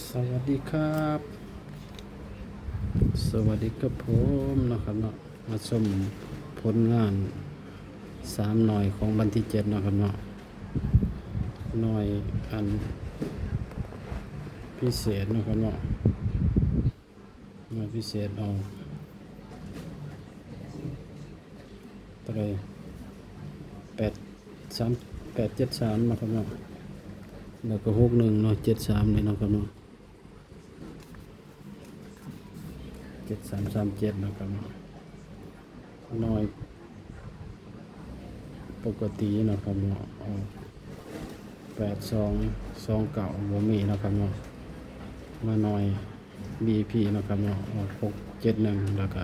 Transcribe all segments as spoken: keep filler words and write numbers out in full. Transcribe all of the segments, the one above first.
สวัสดีครับ สวัสดีครับผมเนาะครับเนาะ มาชมผลงานสามหน่อยของวันที่เจ็ดเนาะครับเนาะ หน่อยอันพิเศษเนาะครับเนาะ หน่อยพิเศษออกเท่าไหร่ แปดสาม แปดเจ็ดสามเนาะครับเนาะ แล้วก็หกหนึ่งเนาะ เจ็ดสามนี่เนาะครับเนาะ เจ็ดสามสามเจ็ดเนาะครับเนาะ หน่อยปกติเนาะครับเนาะ ออกแปดสองสองเก้า บ่มีเนาะครับเนาะ มาหน่อย วีไอพีเนาะครับเนาะ ออกหกเจ็ดหนึ่ง แล้วก็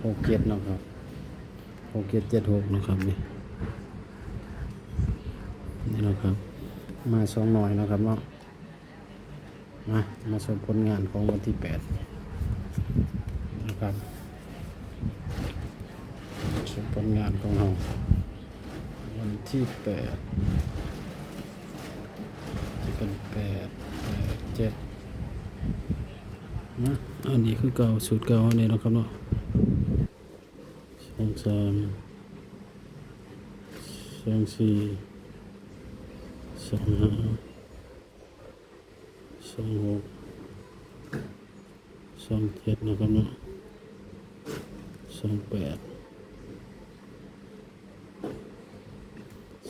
หกเจ็ดเนาะครับ หกเจ็ดเจ็ดหกเนาะครับ นี่ นี่เนาะครับ มาสองหน่อยเนาะครับเนาะ มา มาชมผลงานของวันที่แปดนะครับ ชมผลงานของเรา วันที่แปด จะเป็นแปด แปดเจ็ด นะ อันนี้คือเก่า สูตรเก่าอันนี้เนาะครับเนาะ สองสาม สองสี่ สองห้า สองหก สองเจ็ดเนาะครับเนาะ สองแปด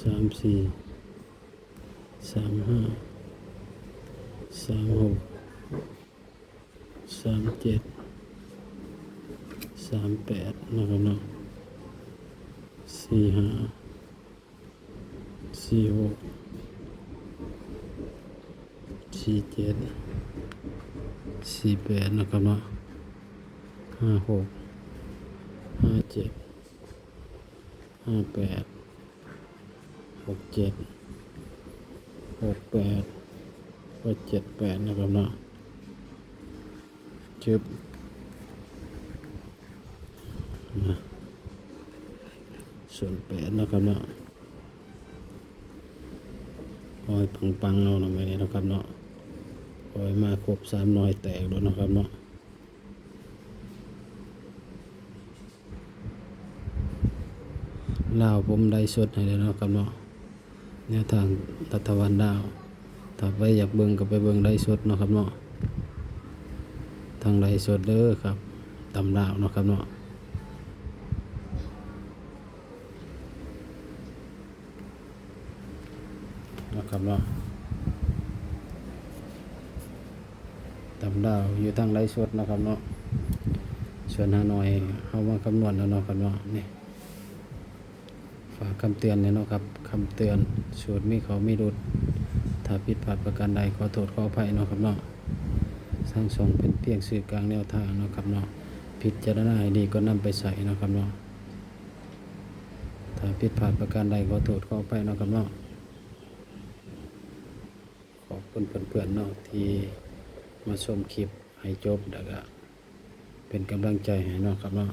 สามสี่ สามห้า สามหก สามเจ็ด สามแปดเนาะครับเนาะ สี่ห้า สี่หก สี่เจ็ด สี่แปดเนาะครับเนาะ ห้าหก ห้าเจ็ด ห้าแปด หกเจ็ด หกแปด ก็เจ็ดแปดนะครับเนาะ จึ๊บ นะ ศูนย์แปดนะครับเนาะ ขอให้ปังๆเอาเนาะ มื้อนี้เนาะครับเนาะ ขอให้มาครบสามหน่อยแตกโลดเนาะครับเนาะ ลาวผมไลฟ์สดให้แล้วเนาะครับเนาะ แนวทางรัฐบาลลาว ถ้าไผอยากเบิ่งก็ไปเบิ่งไลฟ์สดเนาะครับเนาะ ทางไลฟ์สดเด้อครับ ตำลาวเนาะครับเนาะ นะครับเนาะ ตำลาวอยู่ทางไลฟ์สดนะครับเนาะ ส่วนฮานอยเฮามาคำนวณแล้วเนาะครับเนาะ นี่ ฝากคำเตือนเลยเนาะครับ คำเตือน สูตรมีเข้ามีหลุด ถ้าผิดพลาดประการใดขอโทษขออภัยเนาะครับเนาะ ทางช่องเป็นเพียงสื่อกลางแนวทางเนาะครับเนาะ พิจารณาให้ดีก่อนนำไปใช้เนาะครับเนาะ ถ้าผิดพลาดประการใดขอโทษขออภัยเนาะครับเนาะ ขอบคุณเพื่อนๆเนาะที่มาชมคลิปให้จบ แล้วก็เป็นกำลังใจให้เนาะครับเนาะ